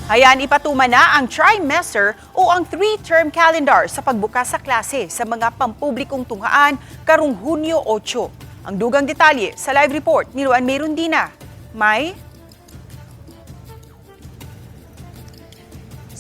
Hayan, ipatuman na ang trimester o ang three-term calendar sa pagbukas sa klase sa mga pampublikong tunghaan karong Hunyo 8. Ang dugang detalye sa live report ni Luan Merundina. May?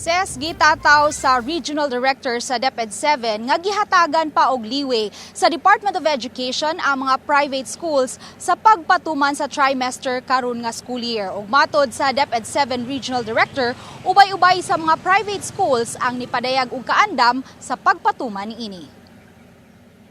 Ses, gitataw sa Regional Director sa DepEd 7 nga gihatagan pa og leeway sa Department of Education ang mga private schools sa pagpatuman sa trimester karon nga school year. Ug matod sa DepEd 7 Regional Director, ubay-ubay sa mga private schools ang nipadayag og kaandam sa pagpatuman niini.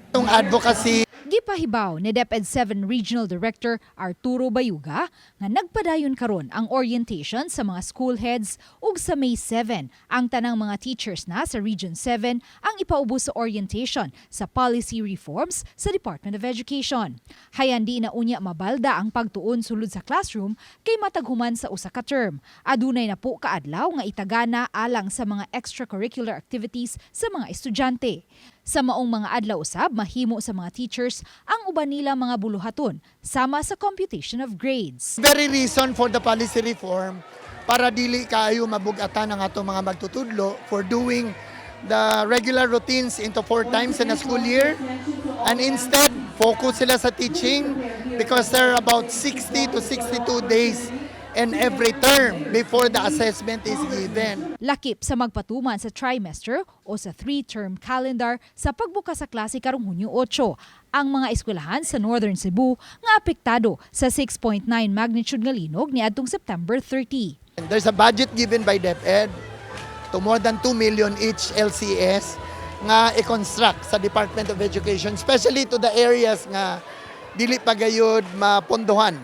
Itong advocacy. Gipahibaw ni DepEd 7 Regional Director Arturo Bayuga nga nagpadayon karon ang orientation sa mga school heads ug sa May 7 ang tanang mga teachers na sa Region 7 ang ipaubos sa orientation sa policy reforms sa Department of Education. Hayan, di na unya mabalda ang pagtuon sulod sa classroom kay mataghuman sa usa ka term. Adunay na po kaadlaw nga itagana alang sa mga extracurricular activities sa mga estudyante. Sa maong mga adlaw usab, mahimo sa mga teachers ang uban nila mga buluhaton sama sa computation of grades. Very reason for the policy reform, para dili kaayo mabugatan ang atong mga magtutudlo for doing the regular routines into four times in a school year and instead focus sila sa teaching, because there are about 60 to 62 days in every term before the assessment is given. Lakip sa magpatuman sa trimester o sa three-term calendar sa pagbukas sa klase karong Hunyo 8 ang mga eskwelahan sa Northern Cebu nga apektado sa 6.9 magnitude nga linog niadtong September 30. There's a budget given by DepEd to more than 2 million each LCS nga i-construct sa Department of Education, especially to the areas nga dili pa gayud mapondohan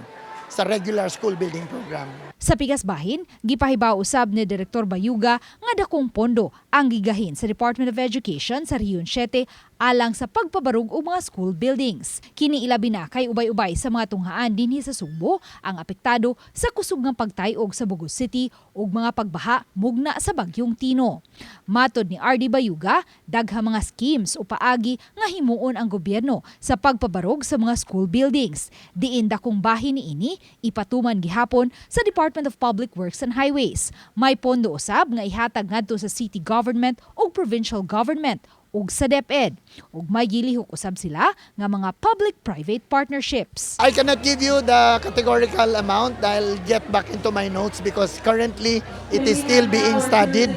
sa regular school building program. Sa pikas bahin, gipahibaw usab ni Direktor Bayuga nga dakong pondo ang gigahin sa Department of Education sa Rehiyon 7 alang sa pagpabarug og mga school buildings. Kini ilabi na kay ubay-ubay sa mga tunghaan dinhi sa Sugbo ang apektado sa kusog nga pagtayog sa Bogo City ug mga pagbaha mugna sa bagyong Tino. Matod ni RD Bayuga, daghang mga schemes o paagi nga himuon ang gobyerno sa pagpabarog sa mga school buildings. Diin dakong bahin niini ipatuman gihapon sa Department of Public Works and Highways. May pondo usab nga ihatag ngadto sa city government ug provincial government ug sa DepEd. Ug may gilihok usab sila nga mga public-private partnerships. I cannot give you the categorical amount. I'll get back into my notes because currently it is still being studied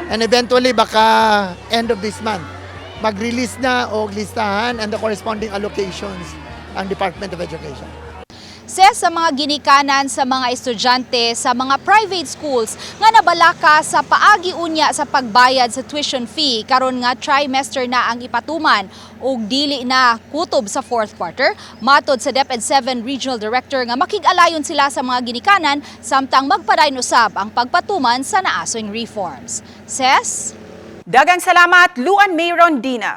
and eventually baka end of this month mag-release na og listahan and the corresponding allocations ang Department of Education. Ses, sa mga ginikanan sa mga estudyante sa mga private schools nga nabalaka sa paagi unya sa pagbayad sa tuition fee karon nga trimester na ang ipatuman ug dili na kutob sa fourth quarter, matod sa DepEd 7 Regional Director nga makig-alayon sila sa mga ginikanan samtang magpadayon usab ang pagpatuman sa naasoy reforms. Ses? Daghang salamat, Luan May Rondina.